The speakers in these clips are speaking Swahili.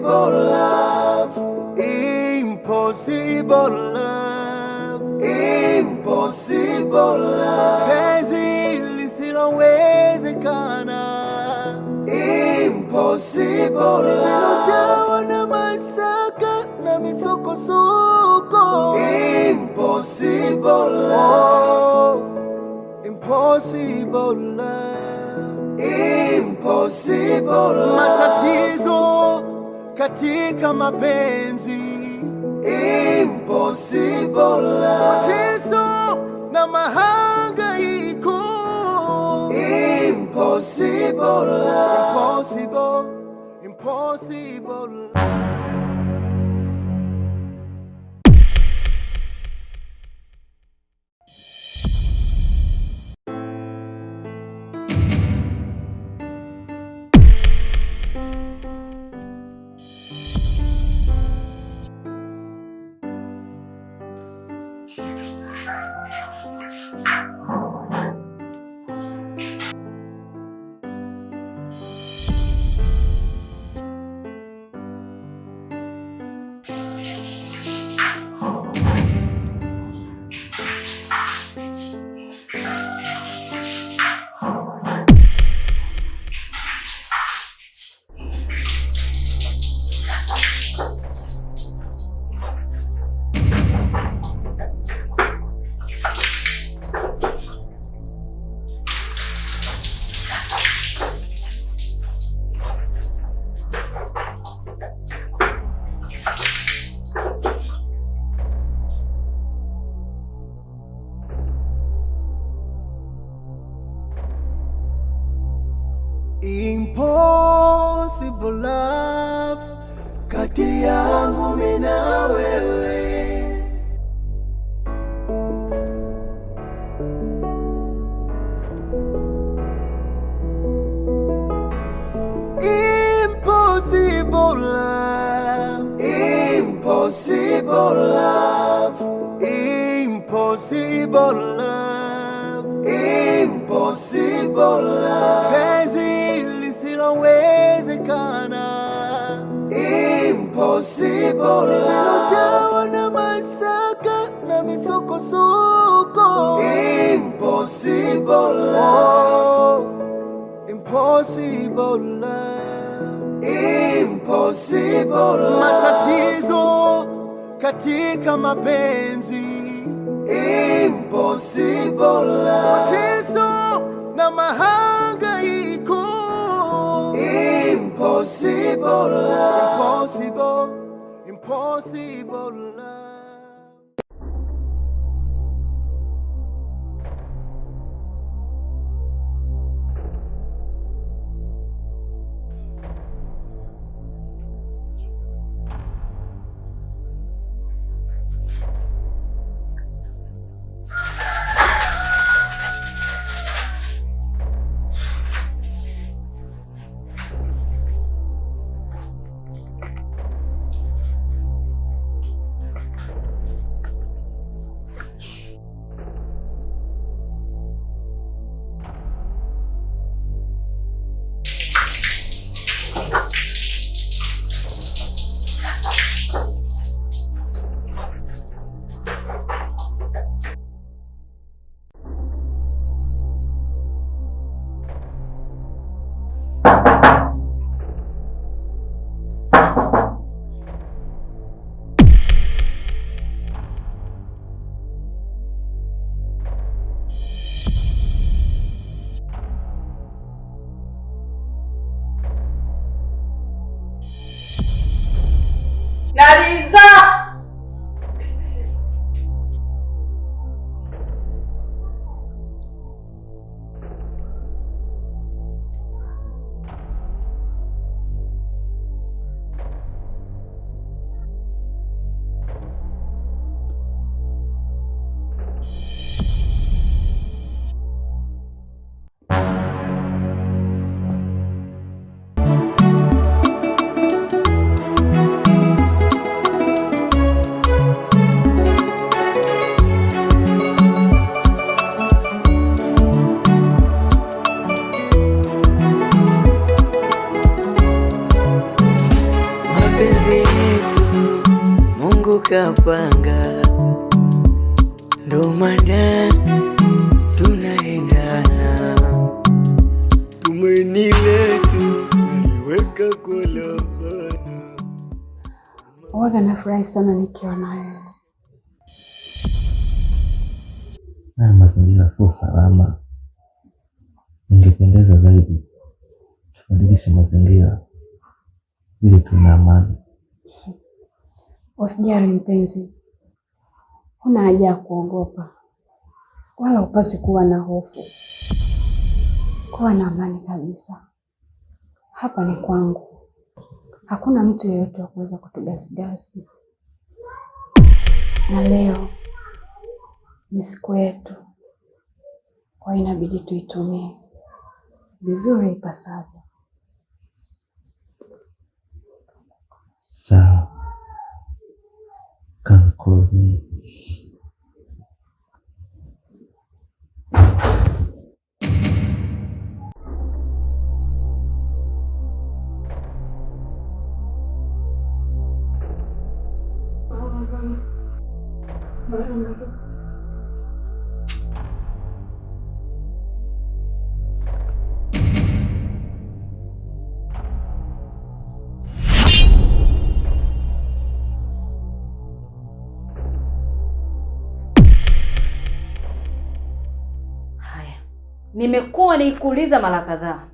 Impossible love, impossible love, impossible love. Penzi lisilowezekana, impossible love. Ujawa na mashaka na misukosuko, impossible love, impossible love, impossible love. Matatizo katika mapenzi, impossible love. Mateso na mahangaiko, impossible love, impossible, impossible. Impossible love kati yangu mimi na wewe. Impossible love, impossible love, impossible love, impossible love. Penzi lisilowezekana, impossible love. Ujawa na mashaka na misukosuko, impossible love, impossible love, impossible love. Matatizo katika mapenzi, impossible love. Mateso na mahangaiko, impossible love, impossible, impossible love. Tunapanga, ndo maana tunaendana. Tumaini letu naliweka kwa Labana. Waga nafurahi sana nikiwa na wewe. Haya mazingira sio salama. Ingependeza zaidi tubadilishe mazingira ili tuna amani. Usijali mpenzi, huna haja ya kuogopa wala hupaswi kuwa na hofu. Kuwa na amani kabisa. Hapa ni kwangu, hakuna mtu yeyote wa kuweza kutugasigasi. Na leo ni siku yetu, kwa hiyo inabidi tuitumie vizuri ipasavyo. Sawa, come close me. Haya, nimekuwa nikikuuliza mara kadhaa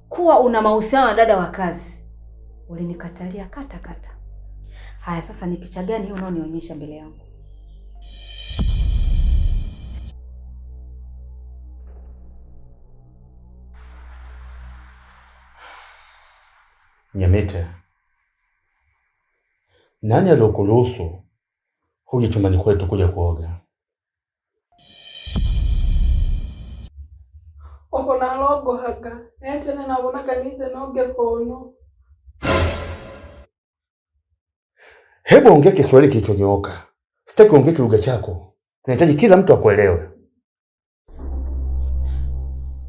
kuwa una mahusiano na dada wa kazi, ulinikatalia kata kata. Haya, sasa ni picha gani hiyo unaonionyesha mbele yangu? Nyamete, nani aliyokuruhusu huji chumbani kwetu kuja kuoga? Oko nalogohaga echene nabonaga nize noge kono. Hebu ongea Kiswahili kilichonyooka, sitaki uongee kilugha chako. Tunahitaji kila mtu akuelewe.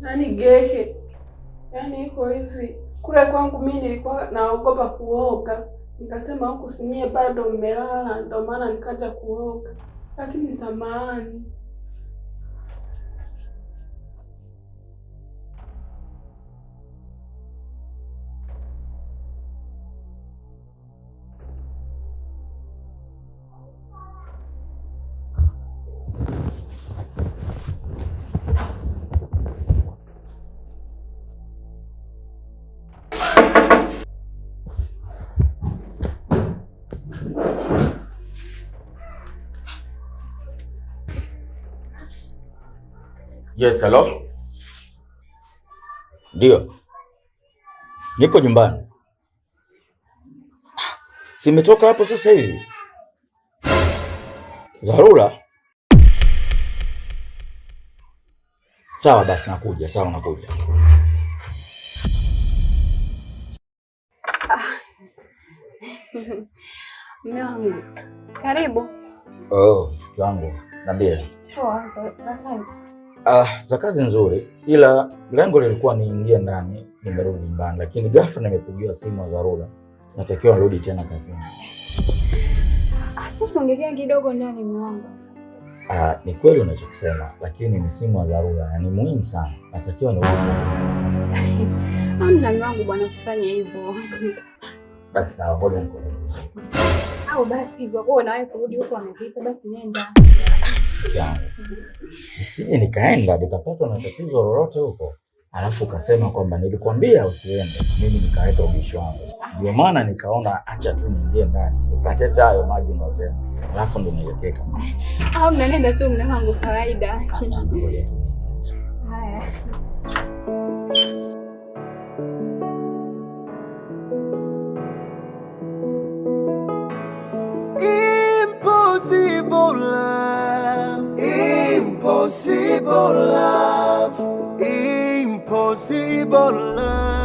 Yaani gehe, yaani iko hivi kule kwangu mimi nilikuwa naogopa kuoga, nikasema huku sinyie bado mmelala, ndo maana nikaja kuoga, lakini samahani. Yes, hello. Ndio, nipo nyumbani. Simetoka hapo sasa hivi. Dharura? Sawa basi nakuja, sawa nakuja. Mume wangu, karibu. Oh, mke wangu, niambie. Poa, za kazi. Ah, za kazi nzuri, ila lengo lilikuwa niingie ndani, nimerudi nyumbani, lakini ghafla nimepigiwa simu ya dharura, natakiwa nirudi tena kazini. Ah, sasa ungekaa kidogo ndani mume wangu. Ah, ni kweli unachokisema, lakini ni simu ya dharura na ni muhimu sana, natakiwa nirudi kazini sasa. Amna mume wangu bwana, usifanye hivyo. Basi sawa, ngoja nikueleze. Au basi kwa kuwa unawahi kurudi huko amepita, basi nenda. Mke wangu, nisije nikaenda nikapatwa na tatizo lolote huko, alafu ukasema kwamba nilikwambia usiende, mimi nikaleta ubishi wangu. Ndio maana nikaona acha tu niingie ndani nipate hata hayo maji unasema, alafu ndo nielekee kazini. Au mnanenda tu mume wangu kawaida. Hapana, ngoja tu. Haya. Impossible love, impossible love, impossible love.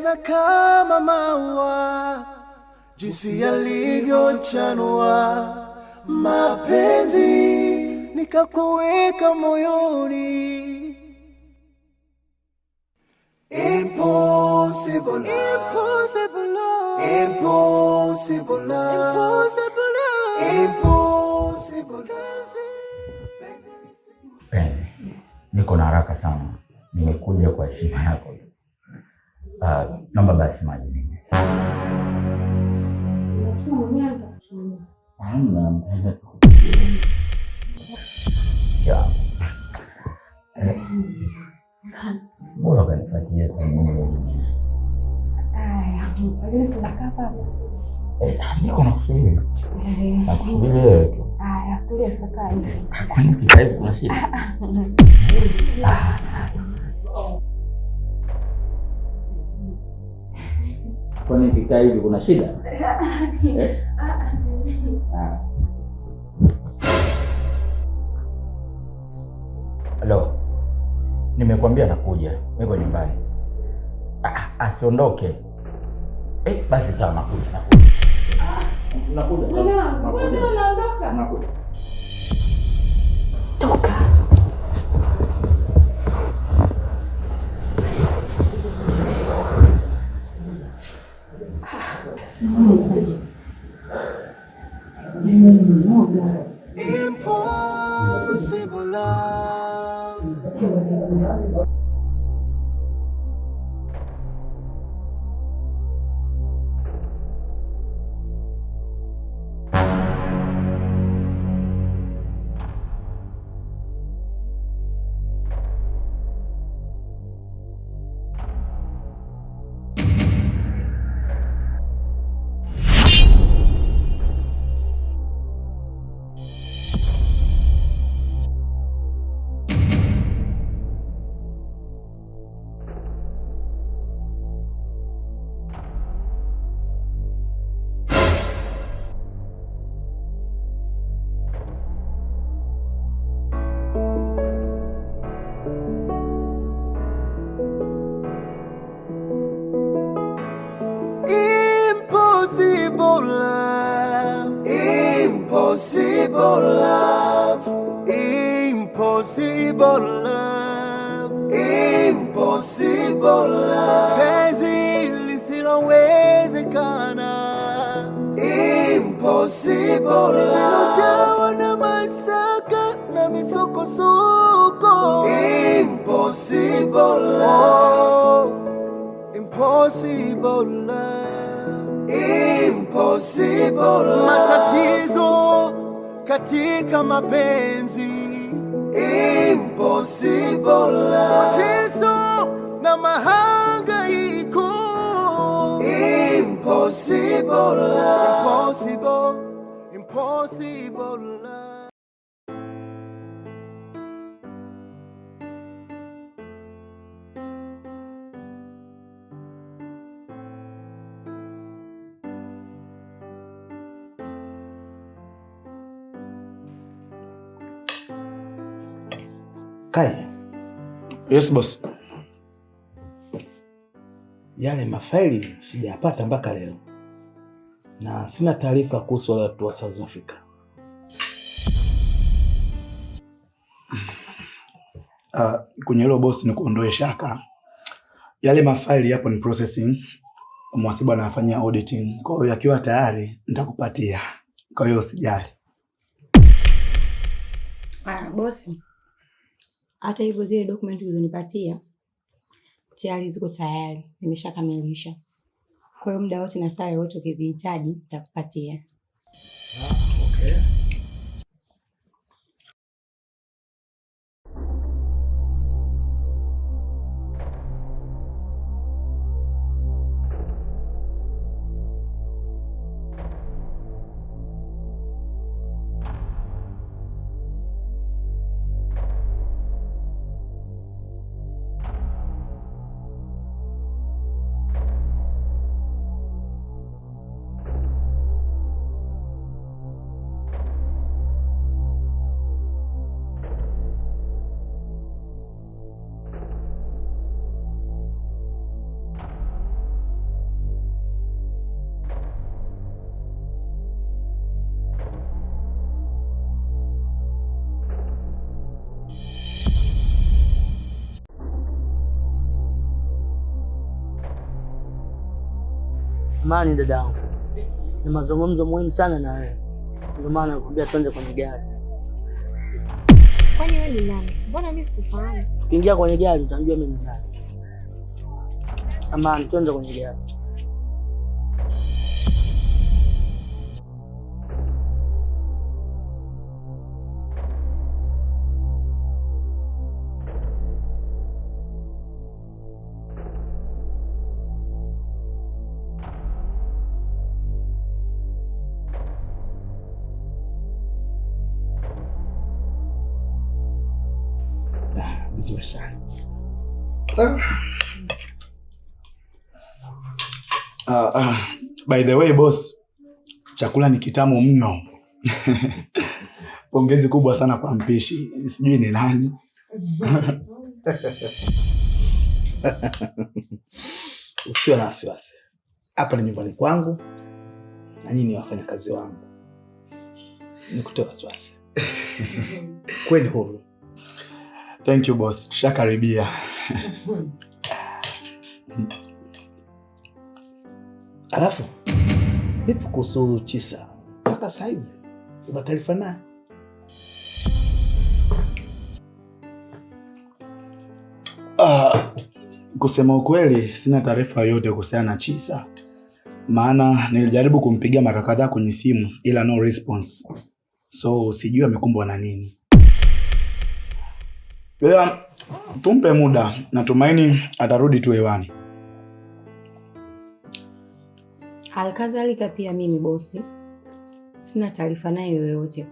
Nilipendeza kama maua, jinsi yalivyochanua mapenzi, nikakuweka moyoni. Impossible love, impossible love, impossible love, impossible love, impossible love. Penzi, niko na haraka sana, nimekuja kwa heshima yako. Naomba basi maji ninywe. Hamna, nitaenda tu kupikia. Ya. Bora ukanipatia tu mimi. Aya, lakini si unakaa hapa. Niko nakusubiri. Nakusubiri wewe tu. Aya, tulia sasa, kaa hivi. Kwani ukikaa hivi kuna shida? Kwani ukikaa hivi kuna shida? Eh? Ah. Halo. Nimekuambia nakuja. Niko nyumbani. Asiondoke. Basi sawa, nakuja, nakuja. Nakuja. Mbona unaondoka? Nakuja. Toka. Impossible love. Impossible love, impossible love, impossible love, impossible love. Penzi lisilowezekana, impossible love. Ujawa na mashaka na misukosuko, impossible love, impossible love. Impossible love. Matatizo katika mapenzi, impossible love. Mateso na mahangaiko, impossible love. Impossible, impossible love. Kai, Yes boss. yale mafaili sijayapata mpaka leo na sina taarifa kuhusu wale watu wa South Africa. Kwenye hilo boss, ni kuondoe shaka, yale mafaili yapo ni processing, mhasibu anafanyia auditing, kwa hiyo yakiwa tayari nitakupatia. Kwa hiyo usijali. Bosi, hata hivyo zile document ulizonipatia tayari ziko tayari, nimeshakamilisha. Kwa hiyo muda wote na saa yoyote ukizihitaji nitakupatia. Okay. Samahani dadangu, ni mazungumzo muhimu sana na wewe, ndio maana nakwambia twende kwenye gari. Kwani wewe ni nani? Mbona mimi sikufahamu? Ukiingia kwenye gari utajua mimi ni nani. Samahani, twende kwenye gari. Vizuri sana. By the way boss, chakula ni kitamu mno. Pongezi kubwa sana kwa mpishi, sijui ni nani. Usiwe na wasiwasi, hapa ni nyumbani kwangu na nyinyi ni wafanyakazi wangu, nikutoe wasiwasi. Kweli huru. Thank you boss, tushakaribia. Alafu vipi kuhusu Chisa? Mpaka saizi una taarifa naye? Kusema ukweli sina taarifa yoyote kuhusiana na Chisa, maana nilijaribu kumpigia mara kadhaa kwenye simu ila no response, so sijui amekumbwa na nini. Ila tumpe muda, natumaini atarudi tu hewani. Halikadhalika pia mimi bosi, sina taarifa naye yoyote,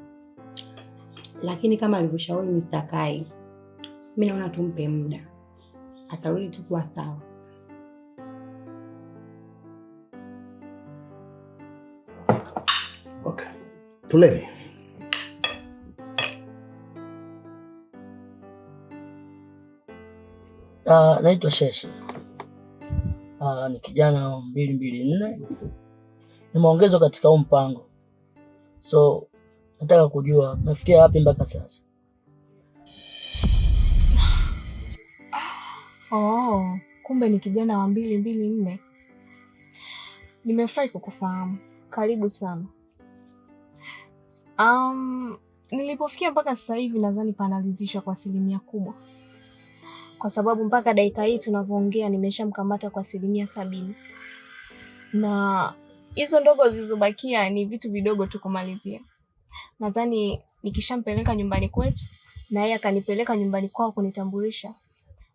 lakini kama alivyoshauri Mr. Kai, mimi naona tumpe muda, atarudi tu kuwa sawa. Okay, tuleni. Naitwa Sheshe. Ni kijana 224. Nimeongezwa katika huu mpango, so nataka kujua mmefikia wapi mpaka sasa. Oh, kumbe ni kijana wa 224. Nimefurahi kukufahamu. Karibu sana. Nilipofikia mpaka sasa hivi nadhani panalizishwa kwa asilimia kubwa, kwa sababu mpaka dakika hii tunavyoongea nimeshamkamata kwa 70%, na hizo ndogo zilizobakia ni vitu vidogo tu kumalizia. Nadhani nikishampeleka nyumbani kwetu na yeye akanipeleka nyumbani kwao kunitambulisha,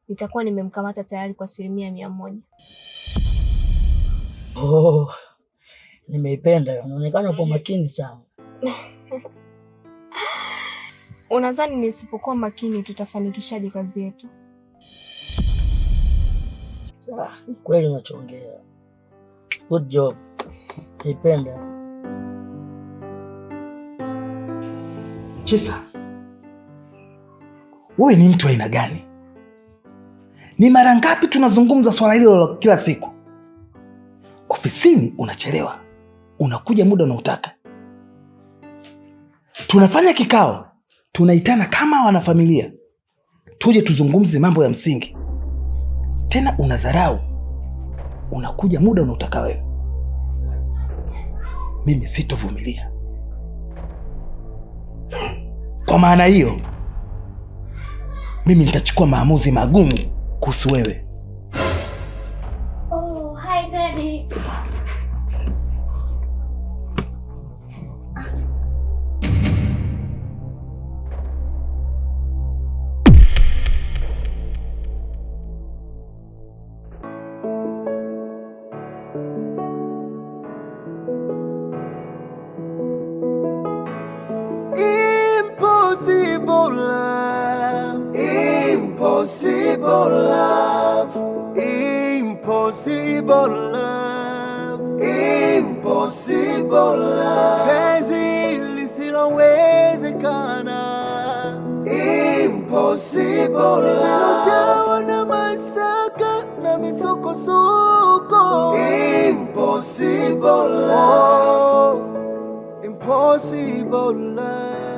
nitakuwa nimemkamata tayari kwa 100%. Oh, nimeipenda. Unaonekana upo makini sana. Unadhani nisipokuwa makini tutafanikishaje kazi yetu? Kweli unachoongea. Good job. Naipenda. Chisa, wewe ni mtu aina gani? Ni mara ngapi tunazungumza swala hilo kila siku? Ofisini unachelewa, unakuja muda unaotaka. Tunafanya kikao, tunaitana kama wanafamilia, tuje tuzungumze mambo ya msingi. Tena unadharau, unakuja muda unaotaka wewe. Mimi sitovumilia. Kwa maana hiyo, mimi nitachukua maamuzi magumu kuhusu wewe. Oh, hi daddy. Impossible love, impossible love, impossible love, impossible love. Penzi lisilowezekana, impossible love. Ujawa na mashaka na misukosuko, impossible love, impossible love.